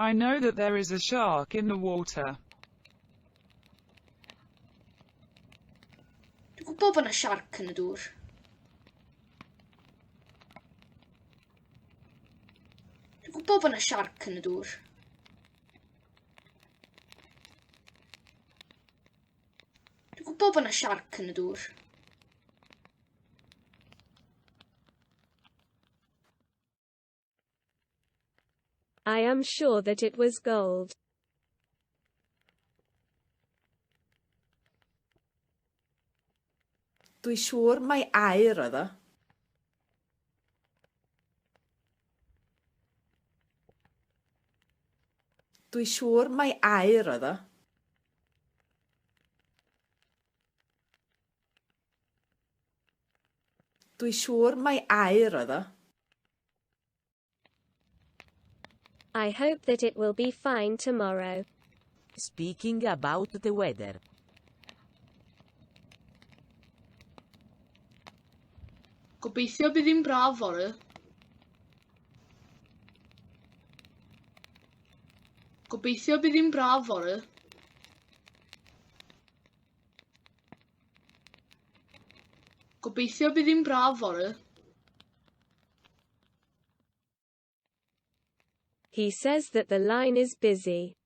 I know that there is a shark in the water. Dwi'n gwybod bod yna siarc yn y dŵr. Dwi'n gwybod bod yna siarc yn y dŵr. Dwi'n gwybod bod yna siarc yn y dŵr. I am sure that it was gold. Dwi siŵr mai aur oedd o. Dwi siŵr mai aur oedd o. Dwi siŵr mai aur oedd o. I hope that it will be fine tomorrow. Speaking about the weather. Gobeithio bydd hi'n braf fory. Gobeithio bydd hi'n braf fory. Gobeithio bydd hi'n braf fory. He says that the line is busy.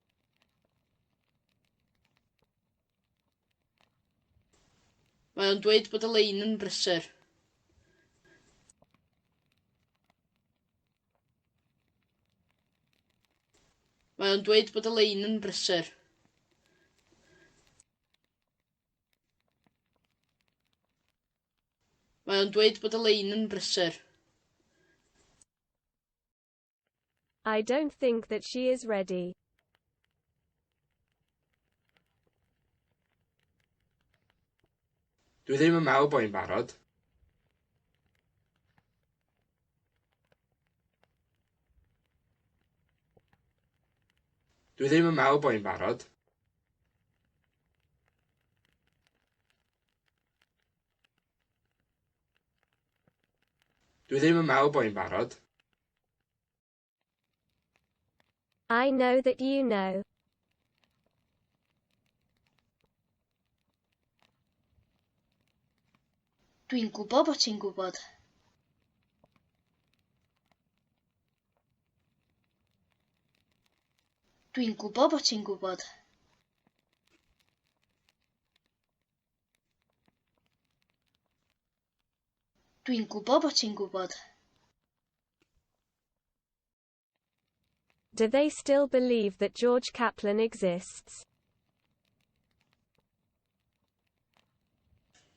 Mae o'n dweud bod y lein yn brysur. Mae o'n dweud bod y lein yn brysur. Mae o'n dweud bod y lein yn brysur. I don't think that she is ready. Dwi ddim yn meddwl bod hi'n barod. Dwi ddim yn meddwl bod hi'n barod. Dwi ddim yn meddwl bod hi'n barod. I know that you know. Dwi'n gwybod bod ti'n gwybod. Dwi'n gwybod bod ti'n gwybod. Dwi'n gwybod bod ti'n gwybod. Do they still believe that George Kaplan exists?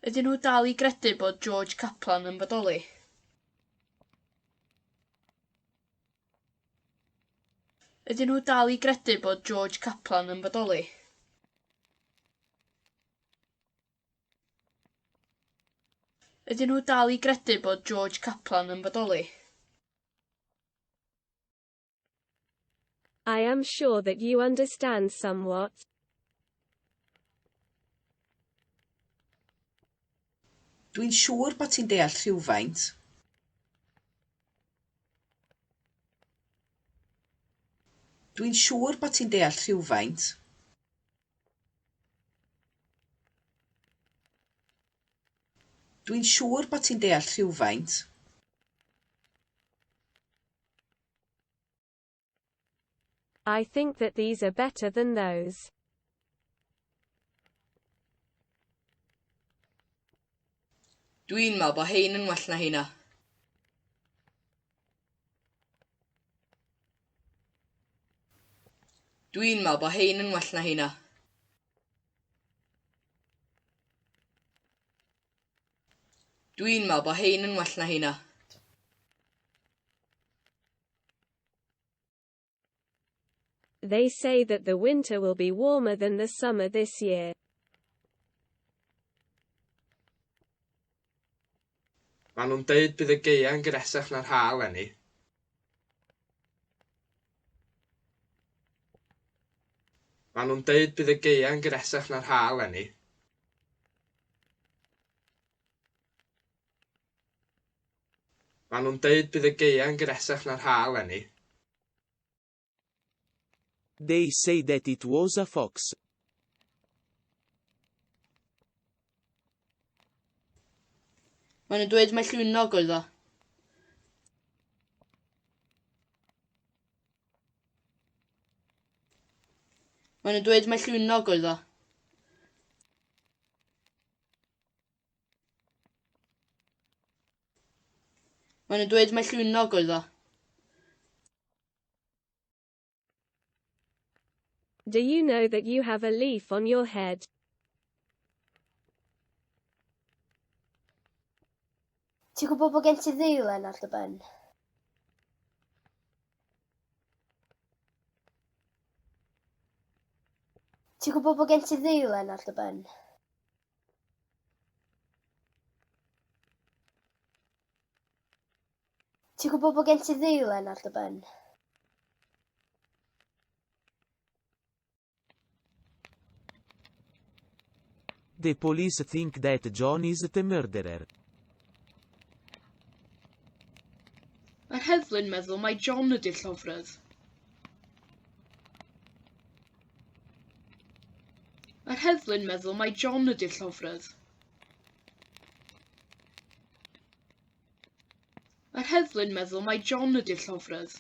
Ydyn nhw dal i gredu bod George Kaplan yn bodoli? Ydyn nhw dal i gredu bod George Kaplan yn bodoli? Ydyn nhw dal i gredu bod George Kaplan yn bodoli? I am sure that you understand somewhat. Dwi'n siŵr bod ti'n deall rhywfaint. Dwi'n siŵr bod ti'n deall rhywfaint. Dwi'n siŵr bod ti'n deall rhywfaint. I think that these are better than those. Dwi'n meddwl bod hein yn well na heina. Dwi'n meddwl bod hein yn well na heina. Dwi'n meddwl bod hein yn well na heina. They say that the winter will be warmer than the summer this year. Maen nhw'n deud bydd y gaea'n gynhesach na'r ha eleni. Maen nhw'n deud bydd y gaea'n gynhesach na'r ha eleni. Maen nhw'n deud bydd y gaea'n gynhesach na'r ha eleni. They say that it was a fox. Maen nhw'n dweud mai llwynog oedd o. Maen nhw'n dweud mai llwynog oedd o. Maen nhw'n dweud mai llwynog oedd o. Do you know that you have a leaf on your head? Ti'n gwybod bod gen ti ddeilen ar dy ben? Ti'n gwybod bod gen ti ddeilen ar dy ben? Ti'n gwybod bod gen ti ddeilen ar dy ben? The police think that John is the murderer. Mae'r heddlu'n meddwl mai John ydy'r llofrudd. Mae'r heddlu'n meddwl mai John ydy'r llofrudd. Mae'r heddlu'n meddwl mai John ydy'r llofrudd.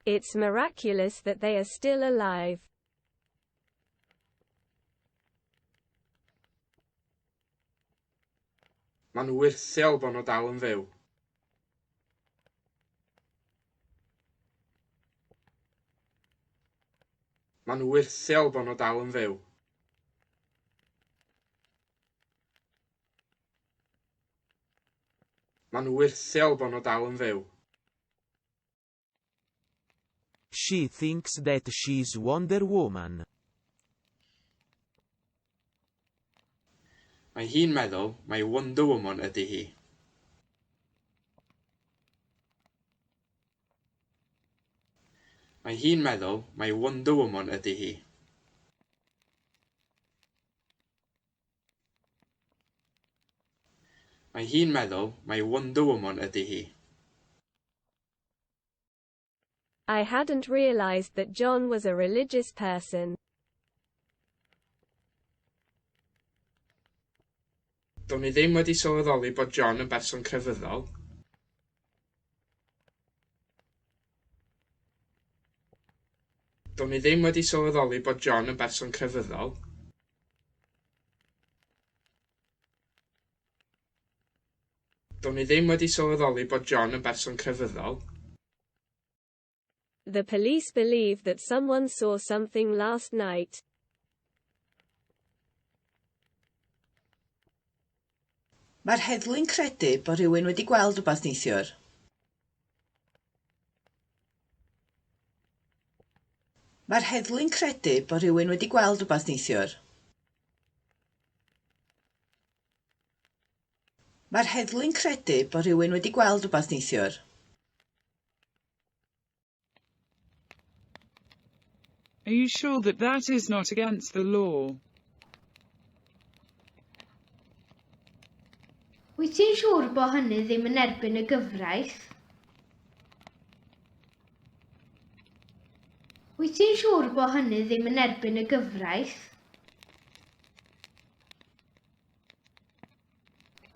It's miraculous that they are still alive. Mae'n wyrthiol bod nhw dal yn fyw. Mae'n wyrthiol bod nhw dal yn fyw. Mae'n wyrthiol bod nhw dal yn fyw. She thinks that she is Wonder Woman. Mae hi'n meddwl mai Wonder Woman ydy hi. Mae hi'n meddwl mai Wonder Woman ydy hi. Mae hi'n meddwl mai Wonder Woman ydy hi. I hadn't realized that John was a religious person. Do'n i ddim wedi sylweddoli bod John yn berson crefyddol. Do'n i ddim wedi sylweddoli bod John yn berson crefyddol. Do'n i ddim wedi sylweddoli bod John yn berson crefyddol. The police believe that someone saw something last night. Mae'r heddlu'n credu bod rhywun wedi gweld rhywbeth neithiwr. Mae'r heddlu'n credu bod rhywun wedi gweld rhywbeth neithiwr. Mae'r heddlu'n credu bod rhywun wedi gweld rhywbeth neithiwr. Are you sure that that is not against the law? Wyt ti'n siŵr bod hynny ddim yn erbyn y gyfraith? Wyt ti'n siŵr bod hynny ddim yn erbyn y gyfraith?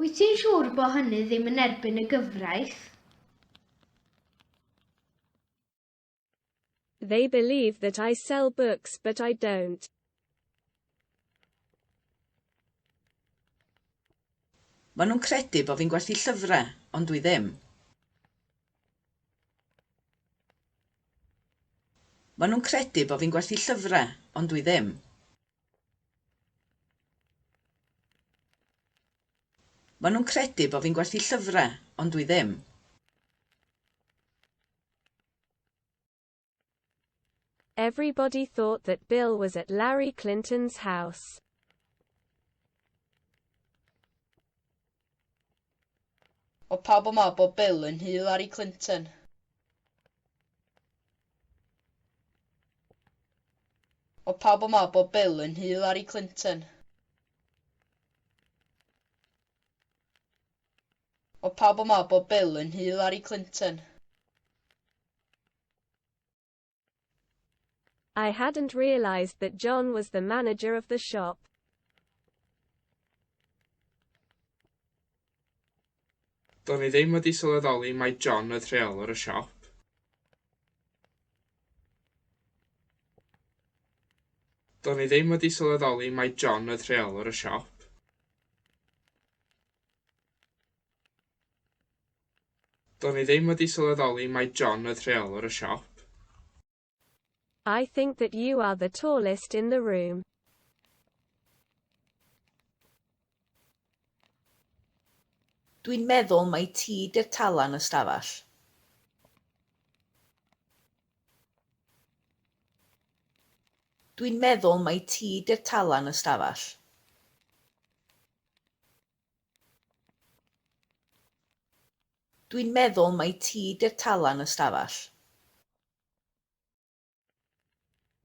Wyt ti'n siŵr bod hynny ddim yn erbyn y gyfraith? They believe that I sell books but I don't. Maen nhw'n credu bod fi'n gwerthu llyfrau, ond dwi ddim. Maen nhw'n credu bod fi'n gwerthu llyfrau, ond dwi ddim. Maen nhw'n credu bod fi'n gwerthu llyfrau, ond dwi ddim. Everybody thought that Bill was at Larry Clinton's house. Oedd pawb yn meddwl bod Bill yn nhŷ Larry Clinton. Oedd pawb yn meddwl bod Bill yn nhŷ Larry Clinton. Oedd pawb yn meddwl bod Bill yn Hillary Clinton. I hadn't realized that John was the manager of the shop. Do'n i ddim wedi sylweddoli mai John oedd rheolwr y siop. Do'n i ddim wedi sylweddoli mai John oedd rheolwr y siop. Do'n i ddim wedi sylweddoli mai John oedd rheolwr y siop. I think that you are the tallest in the room. Dwi'n meddwl mai ti 'di'r tala yn y stafell. Dwi'n meddwl mai ti 'di'r tala yn y stafell. Dwi'n meddwl mai ti 'di'r tala yn y stafell.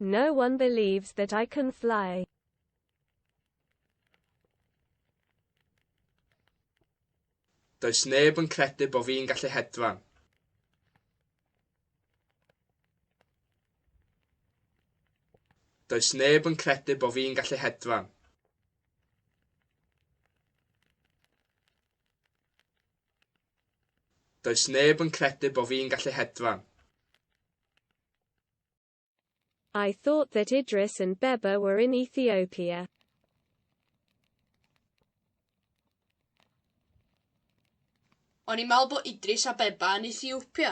No one believes that I can fly. Does neb yn credu bo fi'n gallu hedfan. Does neb yn credu bo fi'n gallu hedfan. Does neb yn credu bo fi'n gallu hedfan. I thought that Idris and Beba were in Ethiopia. O'n i'n meddwl bod Idris a Beba yn Ethiopia.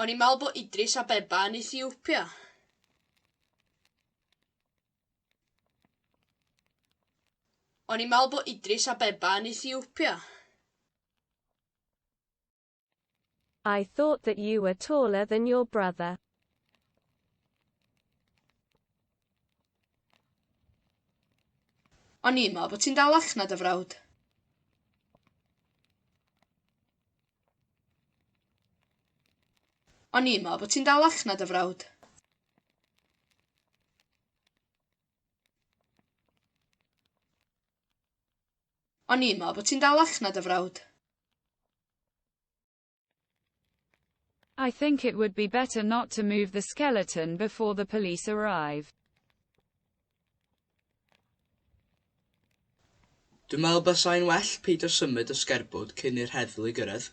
O'n i'n meddwl bod Idris a Beba yn Ethiopia. O'n i'n meddwl bod Idris a Beba yn Ethiopia. I thought that you were taller than your brother. O'n i'n meddwl bod ti'n dalach na dy frawd. O'n i'n meddwl bod ti'n dalach na dy frawd. O'n i'n meddwl bod ti'n dalach na dy frawd. I think it would be better not to move the skeleton before the police arrive. Dwi'n meddwl basai'n well peidio symud y sgerbwd cyn i'r heddlu gyrraedd.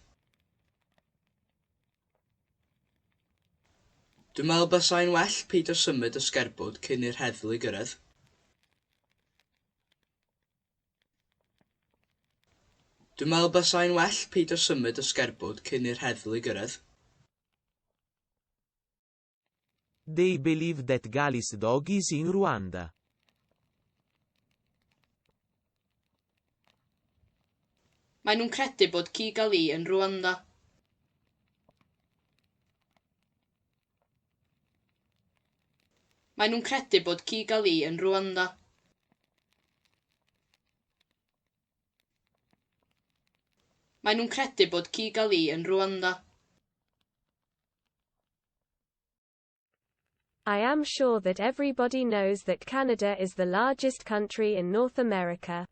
Dwi'n meddwl basai'n well peidio symud y sgerbwd cyn i'r heddlu gyrraedd. Dwi'n meddwl basai'n well peidio symud y sgerbwd cyn i'r heddlu gyrraedd. They believe that Gali's dog is in Rwanda. Maen nhw'n credu bod Kigali yn Rwanda. Maen nhw'n credu bod Kigali yn Rwanda. Maen nhw'n credu bod Kigali yn Rwanda. I am sure that everybody knows that Canada is the largest country in North America.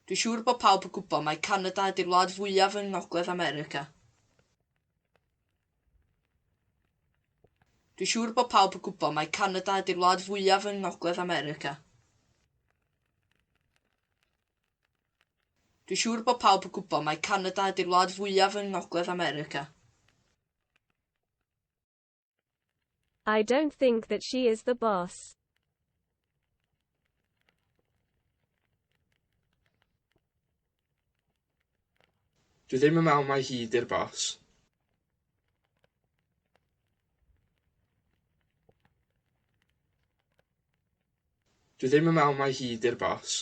Dwi'n siŵr bod pawb yn gwybod mai Canada ydy'r wlad fwyaf yng Ngogledd America. Dwi'n siŵr bod pawb yn gwybod mai Canada ydy'r wlad fwyaf yng Ngogledd America. Dwi'n siŵr bod pawb yn gwybod mai Canada ydy'r wlad fwyaf yng Ngogledd America. I don't think that she is the boss. Dwi ddim yn meddwl mai hi 'di'r bos. Dwi ddim yn meddwl mai hi 'di'r bos.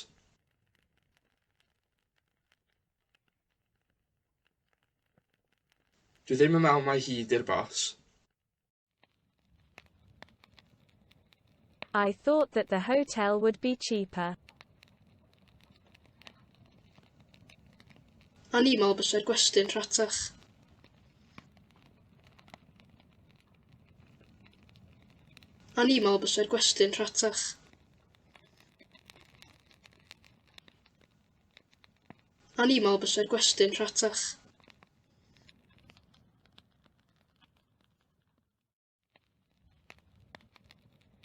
Dwi ddim yn meddwl mai hi 'di'r bos. I thought that the hotel would be cheaper. O'n i'n meddwl bysa'r gwesty'n rhatach. O'n i'n meddwl bysa'r gwesty'n rhatach. O'n i'n meddwl bysa'r gwesty'n rhatach.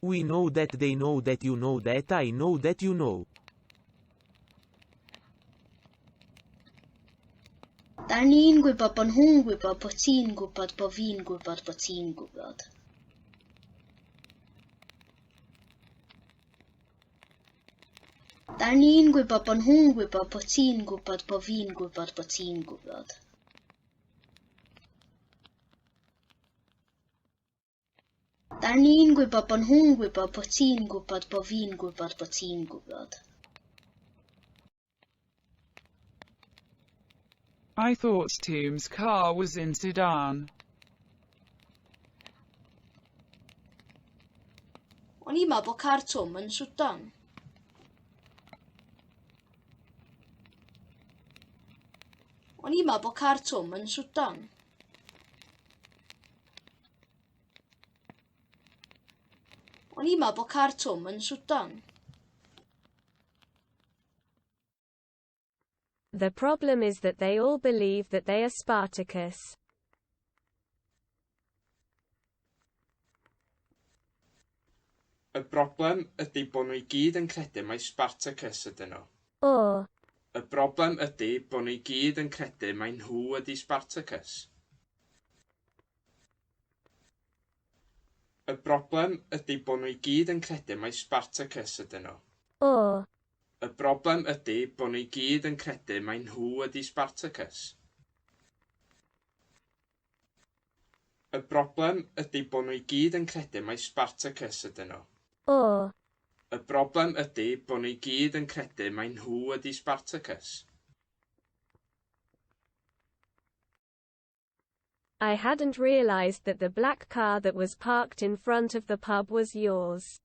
We know that they know that you know that I know that you know. Da ni'n gwybod bod nhw'n gwybod bod ti'n gwybod bod fi'n gwybod bod ti'n gwybod. Da ni'n gwybod bod nhw'n gwybod bod ti'n gwybod bod fi'n gwybod bod ti'n gwybod. Da ni'n gwybod bod nhw'n gwybod bod ti'n gwybod bod fi'n gwybod bod ti'n gwybod. I thought Toom's car was in Sudan. O'n i'n meddwl bod car Twm yn Swdan. O'n i'n meddwl bod car Twm yn Swdan. O'n i'n meddwl bod car Twm yn Swdan. The problem is that they all believe that they are Spartacus. Y broblem ydy bod nhw i gyd yn credu mai Spartacus ydyn nhw. Or, Y broblem ydy bod nhw i gyd yn credu mai nhw ydy Spartacus. Y broblem ydy bod nhw i gyd yn credu mai Spartacus ydyn nhw. Or, Y broblem ydy bod nhw i gyd yn credu mai nhw ydy Spartacus. Y broblem ydy bod nhw i gyd yn credu mai Spartacus ydyn nhw. Or, Y broblem ydy bod nhw i gyd yn credu mai nhw ydy Spartacus. I hadn't realized that the black car that was parked in front of the pub was yours.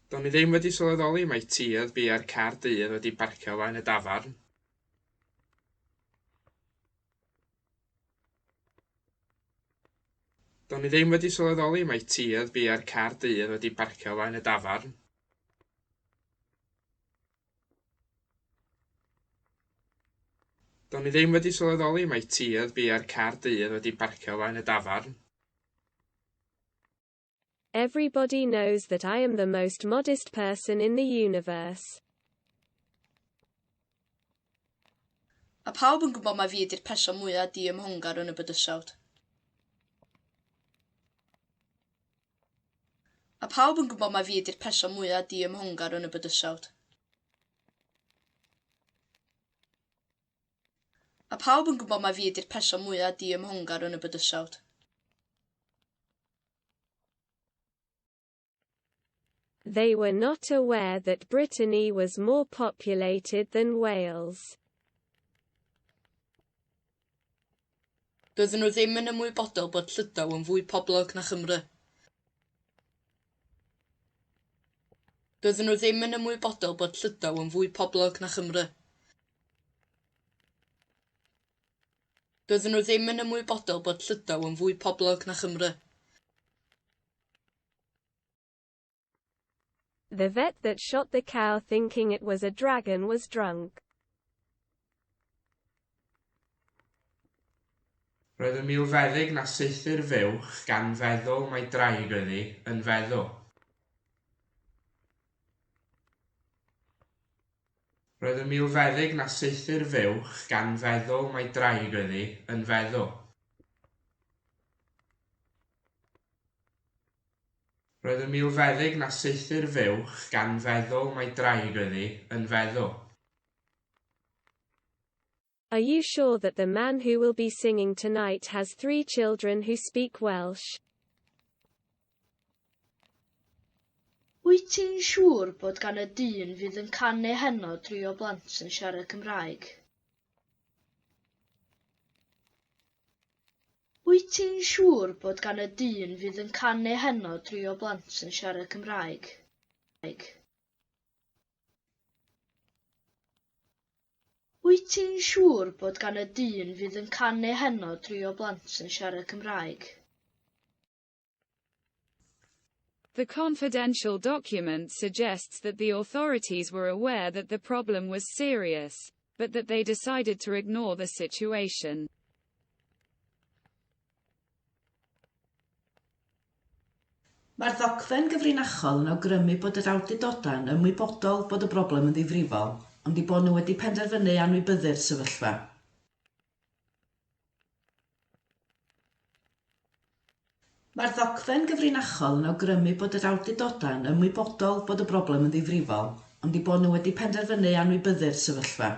Do'n i ddim wedi sylweddoli mai ti oedd biau'r car du oedd wedi parcio o flaen y dafarn. Do'n i ddim wedi sylweddoli mai ti oedd biau'r car du oedd wedi parcio o flaen y dafarn. Do'n i ddim wedi sylweddoli mai ti oedd biau'r car du oedd wedi parcio o flaen y dafarn. Everybody knows that I am the most modest person in the universe. Mae pawb yn gwybod mai fi ydy'r person mwyaf diymhongar yn y bydysawd. Mae pawb yn gwybod mai fi ydy'r person mwyaf diymhongar yn y bydysawd. Mae pawb yn gwybod mai fi ydy'r person mwyaf diymhongar yn y bydysawd. They were not aware that Brittany was more populated than Wales. Doedden nhw ddim yn ymwybodol bod Llydaw yn fwy poblog na Chymru. Doedden nhw ddim yn ymwybodol bod Llydaw yn fwy poblog na Chymru. Doedden nhw ddim yn ymwybodol bod Llydaw yn fwy poblog na Chymru. The vet that shot the cow thinking it was a dragon was drunk. Roedd y milfeddyg na saethu'r fuwch gan feddwl mai draig oedd hi, yn feddw. Roedd y milfeddyg na saethu'r fuwch gan feddwl mai draig oedd hi, yn feddw. Roedd y milfeddyg na saethu'r fuwch gan feddwl mai draig oedd hi, yn feddw. Are you sure that the man who will be singing tonight has 3 children who speak Welsh? Wyt ti'n siŵr bod gan y dyn fydd yn canu heno dri o blant sy'n siarad Cymraeg? Wyt ti'n siŵr bod gan y dyn fydd yn canu heno dri o blant sy'n siarad Cymraeg? Wyt Wyt ti'n siŵr bod gan y dyn fydd yn canu heno dri o blant sy'n siarad Cymraeg? The confidential document suggests that the authorities were aware that the problem was serious, but that they decided to ignore the situation. Mae'r ddogfen gyfrinachol yn awgrymu bod yr awdurdodau'n ymwybodol bod y broblem yn ddifrifol, ond eu bod nhw wedi penderfynu anwybyddu'r sefyllfa. Mae'r ddogfen gyfrinachol yn awgrymu bod yr awdurdodau'n ymwybodol bod y broblem yn ddifrifol, ond eu bod nhw wedi penderfynu anwybyddu'r sefyllfa.